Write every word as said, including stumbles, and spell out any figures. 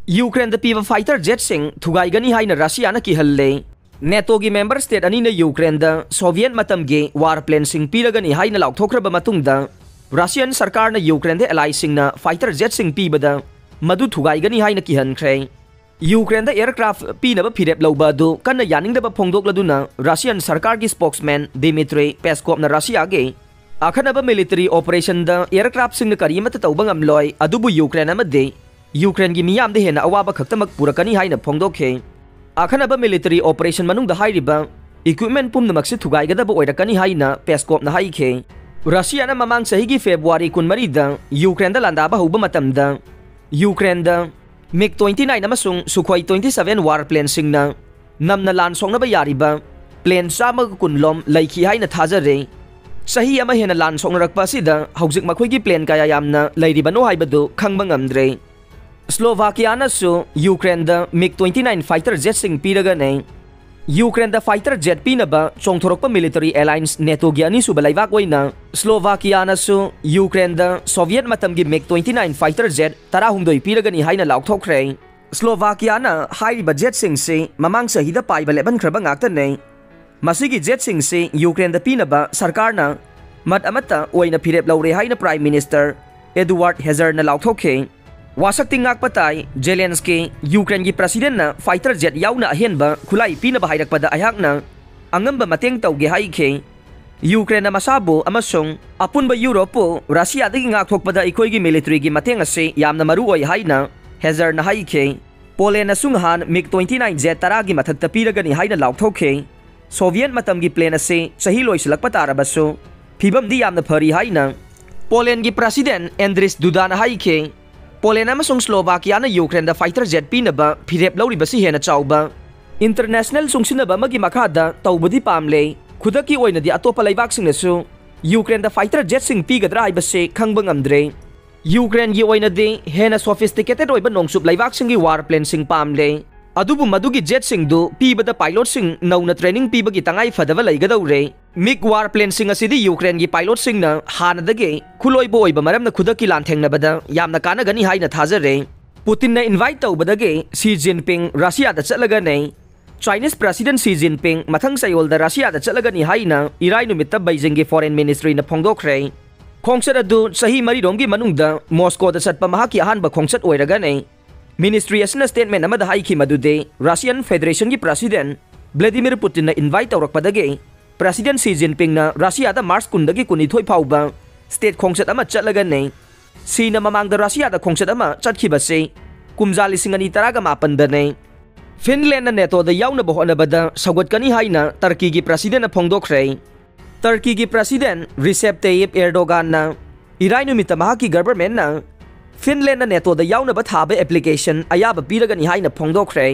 ꯌꯨꯀ꯭ꯔꯦꯟꯗ ꯄꯤꯕ fighter jetꯁꯤꯡ ꯊꯨꯒꯥꯏꯒꯅꯤ ꯍꯥꯏꯅ ꯔꯁꯤꯌꯥꯅ ꯀꯤꯍꯜꯂꯦ꯫ ꯅꯦꯇꯣꯒꯤ member state ꯑꯅꯤꯅ ꯌꯨꯀ꯭ꯔꯦꯟꯗ Soviet ꯃꯇꯝꯒꯤ war planeꯁꯤꯡ ꯄꯤꯔꯒꯅꯤ ꯍꯥꯏꯅ ꯂꯥꯎꯊꯣꯛꯈ꯭ꯔꯕ ꯃꯇꯨꯡꯗ, ꯔꯁꯤꯌꯥꯟ ꯁꯔꯀꯥꯔꯅ ꯌꯨꯀ꯭ꯔꯦꯟꯗ allyꯁꯤꯡꯅ fighter jetꯁꯤꯡ ꯄꯤꯕꯗ ꯃꯗꯨ ꯊꯨꯒꯥꯏꯒꯅꯤ ꯍꯥꯏꯅ ꯀꯤꯍꯟꯈ꯭ꯔꯦ꯫ ꯌꯨꯀ꯭ꯔꯦꯟꯗ aircraft ꯄꯤꯅꯕ ꯐꯤꯔꯦꯞ ꯂꯧꯕ ꯑꯗꯨ ꯀꯟꯅ ꯌꯥꯅꯤꯡꯗꯕ ꯐꯣꯡꯗꯣꯛꯂꯗꯨꯅ, ꯔꯁꯤꯌꯥꯟ ꯁꯔꯀꯥꯔꯒꯤ spokesman ꯗꯤꯃꯤꯇ꯭ꯔꯤ ꯄꯦꯁꯀꯣꯞꯅ ꯔꯁꯤꯌꯥꯒꯤ ꯑꯈꯟꯅꯕ military operationꯗ aircraftꯁꯤꯡꯅ ꯀꯔꯤꯃꯠꯇ ꯇꯧꯕ ꯉꯝꯂꯣꯏ, ꯑꯗꯨꯕꯨ ꯌꯨꯀ꯭ꯔꯦꯟ ꯑꯃꯗꯤ ꯌꯨꯀ꯭ꯔꯦꯟꯒꯤ ꯃꯤꯌꯥꯝꯗ ꯍꯦꯟꯅ ꯑꯋꯥꯕ ꯈꯛꯇꯃꯛ ꯄꯨꯔꯛꯀꯅꯤ ꯍꯥꯏꯅ ꯐꯣꯡꯗꯣꯛꯈꯤ꯫ ꯑꯈꯟꯅꯕ military operation ꯃꯅꯨꯡꯗ ꯍꯥꯏꯔꯤꯕ equipment ꯄꯨꯝꯅꯃꯛꯁꯤ ꯊꯨꯒꯥꯏꯒꯗꯕ ꯑꯣꯏꯔꯛꯀꯅꯤ ꯍꯥꯏꯅ ꯄꯦꯁꯀꯣꯞꯅ ꯍꯥꯏꯈꯤ꯫ ꯔꯁꯤꯌꯥꯅ ꯃꯃꯥꯡ ꯆꯍꯤꯒꯤ ꯐꯦꯕ꯭ꯔꯨꯋꯥꯔꯤ ꯀꯨꯟꯃꯔꯤꯗ ꯌꯨꯀ꯭ꯔꯦꯟꯗ ꯂꯥꯟꯗꯥꯕ ꯍꯧꯕ ꯃꯇꯝꯗ, ꯌꯨꯀ꯭ꯔꯦꯟꯗ MiG twenty nine ꯑꯃꯁꯨꯡ Sukhoi twenty seven war planeꯁꯤꯡꯅ ꯅꯝꯅ ꯂꯥꯟ ꯁꯣꯛꯅꯕ ꯌꯥꯔꯤꯕ plane ꯆꯥꯝꯃꯒ ꯀꯨꯟ ꯂꯣꯝ ꯂꯩꯈꯤ ꯍꯥꯏꯅ ꯊꯥꯖꯔꯦ꯫ ꯆꯍꯤ ꯑꯃ ꯍꯦꯟꯅ ꯂꯥꯟ ꯁꯣꯛꯅꯔꯛꯄ ꯑꯁꯤꯗ ꯍꯧꯖꯤꯛ ꯃꯈꯣꯏꯒꯤ plane ꯀꯌꯥ ꯌꯥꯝꯅ ꯂꯩꯔꯤꯕꯅꯣ ꯍꯥꯏꯕꯗꯨ ꯈꯪꯕ ꯉꯝꯗ꯭ꯔꯦ꯫ ꯁ꯭ꯂꯣꯚꯥꯀꯤꯌꯥꯅꯁꯨ ꯌꯨꯀ꯭ꯔꯦꯟꯗ MiG twenty nine fighter jetꯁꯤꯡ ꯄꯤꯔꯒꯅꯤ꯫ ꯌꯨꯀ꯭ꯔꯦꯟꯗ fighter jet ꯄꯤꯅꯕ ꯆꯣꯡꯊꯣꯔꯛꯄ military alliance ꯅꯦꯇꯣꯒꯤ ꯑꯅꯤꯁꯨꯕ ꯂꯩꯕꯥꯛ ꯑꯣꯏꯅ ꯁ꯭ꯂꯣꯚꯥꯀꯤꯌꯥꯅꯁꯨ ꯌꯨꯀ꯭ꯔꯦꯟꯗ Soviet ꯃꯇꯝꯒꯤ MiG twenty nine fighter jet ꯇꯔꯥꯍꯨꯝꯗꯣꯏ ꯄꯤꯔꯒꯅꯤ ꯍꯥꯏꯅ ꯂꯥꯎꯊꯣꯛꯈ꯭ꯔꯦ꯫ ꯁ꯭ꯂꯣꯚꯥꯀꯤꯌꯥꯅ ꯍꯥꯏꯔꯤꯕ jetꯁꯤꯡꯁꯤ ꯃꯃꯥꯡ ꯆꯍꯤꯗ ꯄꯥꯏꯕ ꯂꯦꯞꯍꯟꯈ꯭ꯔꯕ ꯉꯥꯛꯇꯅꯤ꯫ ꯃꯁꯤꯒꯤ jetꯁꯤꯡꯁꯤ ꯌꯨꯀ꯭ꯔꯦꯟꯗ ꯄꯤꯅꯕ ꯁꯔꯀꯥꯔꯅ ꯃꯠ ꯑꯃꯠꯇ ꯑꯣꯏꯅ ꯐꯤꯔꯦꯞ ꯂꯧꯔꯦ ꯍꯥꯏꯅ Prime Minister Eduard Hezerꯅ ꯂꯥꯎꯊꯣꯛꯈꯤ꯫ ꯋꯥꯁꯛꯇꯤ ꯉꯥꯛꯄ ꯇꯥꯏ, ꯖꯦꯂꯦꯟꯁꯀꯤ ꯌꯨꯀ꯭ꯔꯦꯟꯒꯤ presidentꯅ fighter jet ꯌꯥꯎꯅ ꯑꯍꯦꯟꯕ ꯈꯨꯠꯂꯥꯏ ꯄꯤꯅꯕ ꯍꯥꯏꯔꯛꯄꯗ ꯑꯩꯍꯥꯛꯅ ꯑꯉꯝꯕ ꯃꯇꯦꯡ ꯇꯧꯒꯦ ꯍꯥꯏꯈꯤ꯫ ꯌꯨꯀ꯭ꯔꯦꯟꯅ ꯃꯁꯥꯕꯨ ꯑꯃꯁꯨꯡ ꯑꯄꯨꯟꯕ ꯌꯨꯔꯣꯞꯄꯨ ꯔꯁꯤꯌꯥꯗꯒꯤ ꯉꯥꯛꯊꯣꯛꯄꯗ ꯑꯩꯈꯣꯏꯒꯤ militaryꯒꯤ ꯃꯇꯦꯡ ꯑꯁꯤ ꯌꯥꯝꯅ ꯃꯔꯨ ꯑꯣꯏ ꯍꯥꯏꯅ ꯍꯦꯖꯔꯅ ꯍꯥꯏꯈꯤ꯫ ꯄꯣꯂꯦꯟꯅꯁꯨ ꯅꯍꯥꯟ MiG twenty nine jet ꯇꯔꯥꯒꯤ ꯃꯊꯛꯇ ꯄꯤꯔꯒꯅꯤ ꯍꯥꯏꯅ ꯂꯥꯎꯊꯣꯛꯈꯤ꯫ Soviet ꯃꯇꯝꯒꯤ plane ꯑꯁꯤ ꯆꯍꯤ ꯂꯣꯏꯁꯤꯜꯂꯛꯄ ꯇꯥꯔꯕꯁꯨ, ꯐꯤꯕꯝꯗꯤ ꯌꯥꯝꯅ ꯐꯔꯤ ꯍꯥꯏꯅ ꯄꯣꯂꯦꯟꯒꯤ president Andrzej Dudaꯅ ꯍꯥꯏꯈꯤ꯫ ꯄꯣꯂꯦꯟ ꯑꯃꯁꯨꯡ ꯁ꯭ꯂꯣꯚꯥꯀꯤꯌꯥꯅ ꯌꯨꯀ꯭ꯔꯦꯟꯗ fighter jet ꯄꯤꯅꯕ ꯐꯤꯔꯦꯞ ꯂꯧꯔꯤꯕꯁꯤ ꯍꯦꯟꯅ ꯆꯥꯎꯕ international ꯆꯨꯡꯁꯤꯟꯅꯕ ꯑꯃꯒꯤ ꯃꯈꯥꯗ ꯇꯧꯕꯗꯤ ꯄꯥꯝꯂꯦ꯫ ꯈꯨꯗꯛꯀꯤ ꯑꯣꯏꯅꯗꯤ ꯑꯇꯣꯞꯄ ꯂꯩꯕꯥꯛꯁꯤꯡꯅꯁꯨ ꯌꯨꯀ꯭ꯔꯦꯟꯗ fighter jetꯁꯤꯡ ꯄꯤꯒꯗ꯭ꯔꯥ ꯍꯥꯏꯕꯁꯤ ꯈꯪꯕ ꯉꯝꯗ꯭ꯔꯦ꯫ ꯌꯨꯀ꯭ꯔꯦꯟꯒꯤ ꯑꯣꯏꯅꯗꯤ ꯍꯦꯟꯅ sophisticated ꯑꯣꯏꯕ ꯅꯣꯡꯆꯨꯞ ꯂꯩꯕꯥꯛꯁꯤꯡꯒꯤ war planeꯁꯤꯡ ꯄꯥꯝꯂꯦ꯫ ꯑꯗꯨꯕꯨ ꯃꯗꯨꯒꯤ jetꯁꯤꯡꯗꯨ ꯄꯤꯕꯗ pilotꯁꯤꯡ ꯅꯧꯅ training ꯄꯤꯕꯒꯤ ꯇꯉꯥꯏ ꯐꯗꯕ ꯂꯩꯒꯗꯧꯔꯦ꯫ MiG war planeꯁꯤꯡ ꯑꯁꯤꯗꯤ ꯌꯨꯀ꯭ꯔꯦꯟꯒꯤ pilotꯁꯤꯡꯅ ꯍꯥꯟꯅꯗꯒꯤ ꯈꯨꯠꯂꯣꯏꯕ ꯑꯣꯏꯕ ꯃꯔꯝꯅ ꯈꯨꯗꯛꯀꯤ ꯂꯥꯟꯊꯦꯡꯅꯕꯗ ꯌꯥꯝꯅ ꯀꯥꯟꯅꯒꯅꯤ ꯍꯥꯏꯅ ꯊꯥꯖꯔꯦ꯫ ꯄꯨꯇꯤꯟꯅ invite ꯇꯧꯕꯗꯒꯤ ꯁꯤ ꯖꯤꯟꯄꯤꯡ ꯔꯁꯤꯌꯥꯗ ꯆꯠꯂꯒꯅꯤ꯫ ꯆꯥꯏꯅꯤꯁ ꯄ꯭ꯔꯦꯁꯤꯗꯦꯟ ꯁꯤ ꯖꯤꯟꯄꯤꯡ ꯃꯊꯪ ꯆꯌꯣꯜꯗ ꯔꯁꯤꯌꯥꯗ ꯆꯠꯂꯒꯅꯤ ꯍꯥꯏꯅ ꯏꯔꯥꯏ ꯅꯨꯃꯤꯠꯇ ꯕꯩꯖꯤꯡꯒꯤ ꯐꯣꯔꯦꯟ ꯃꯤꯅꯤꯁꯇ꯭ꯔꯤꯅ ꯐꯣꯡꯗꯣꯛꯈ꯭ꯔꯦ꯫ ꯈꯣꯡꯆꯠ ꯑꯗꯨ ꯆꯍꯤ ꯃꯔꯤꯔꯣꯝꯒꯤ ꯃꯅꯨꯡꯗ ꯃꯣꯁꯀꯣꯗ ꯆꯠꯄ ꯃꯍꯥꯛꯀꯤ ꯑꯍꯥꯟꯕ ꯈꯣꯡꯆꯠ ꯑꯣꯏꯔꯒꯅꯤ꯫ ꯃꯤꯅꯤꯁꯇ꯭ꯔꯤ ꯑꯁꯤꯅ ꯁ꯭ꯇꯦꯠꯃꯦꯟ ꯑꯃꯗ ꯍꯥꯏꯈꯤ ꯃꯗꯨꯗꯤ ꯔꯁꯤꯌꯟ ꯐꯦꯗꯔꯦꯁꯟꯒꯤ ꯄ꯭ꯔꯦꯁꯤꯗꯦꯟ ꯚ꯭ꯂꯦꯗꯤꯃꯤꯔ ꯄꯨꯇꯤꯟꯅ invite ꯇꯧꯔꯛꯄꯗꯒꯤ ꯄ꯭ꯔꯦꯁꯤꯗꯦꯟ ꯁꯤ ꯖꯤꯟꯄꯤꯡꯅ ꯔꯁꯤꯌꯥꯗ ꯃꯥꯔꯆ ꯀꯨꯟꯗꯒꯤ ꯀꯨꯟꯅꯤꯊꯣꯏ ꯐꯥꯎꯕ ꯁ꯭ꯇꯦꯠ ꯈꯣꯡꯆꯠ ꯑꯃ ꯆꯠꯂꯒꯅꯤ꯫ ꯁꯤꯅ ꯃꯃꯥꯡꯗ ꯔꯁꯤꯌꯥꯗ ꯈꯣꯡꯆꯠ ꯑꯃ ꯆꯠꯈꯤꯕꯁꯤ ꯀꯨꯝꯖꯥ ꯂꯤꯁꯤꯡ ꯑꯅꯤ ꯇꯔꯥꯒ ꯃꯥꯄꯟꯗꯅꯤ꯫ ꯐꯤꯟꯂꯦꯟꯗꯅ ꯅꯦꯇꯣꯗ ꯌꯥꯎꯅꯕ ꯍꯣꯠꯅꯕꯗ ꯁꯧꯒꯠꯀꯅꯤ ꯍꯥꯏꯅ ꯇꯔꯀꯤꯒꯤ ꯄ꯭ꯔꯦꯁꯤꯗꯦꯟꯅ ꯐꯣꯡꯗꯣꯛꯈ꯭ꯔꯦ꯫ ꯇꯔꯀꯤꯒꯤ ꯄ꯭ꯔꯦꯁꯤꯗꯦꯟ ꯔꯤꯁꯦꯞ ꯇꯌꯤꯞ ꯑꯦꯔꯗꯣꯒꯥꯟꯅ ꯏꯔꯥꯏ ꯅꯨꯃꯤꯠꯇ ꯃꯍꯥꯛꯀꯤ ꯒꯚꯔꯟꯃꯦꯟꯠꯅ ꯐꯤꯟꯂꯦꯟꯗꯅ ꯅꯦꯇꯣꯗ ꯌꯥꯎꯅꯕ ꯊꯥꯕ ꯑꯦꯄ꯭ꯂꯤꯀꯦꯁꯟ ꯑꯌꯥꯕ ꯄꯤꯔꯒꯅꯤ ꯍꯥꯏꯅ ꯐꯣꯡꯗꯣꯛꯈ꯭ꯔꯦ꯫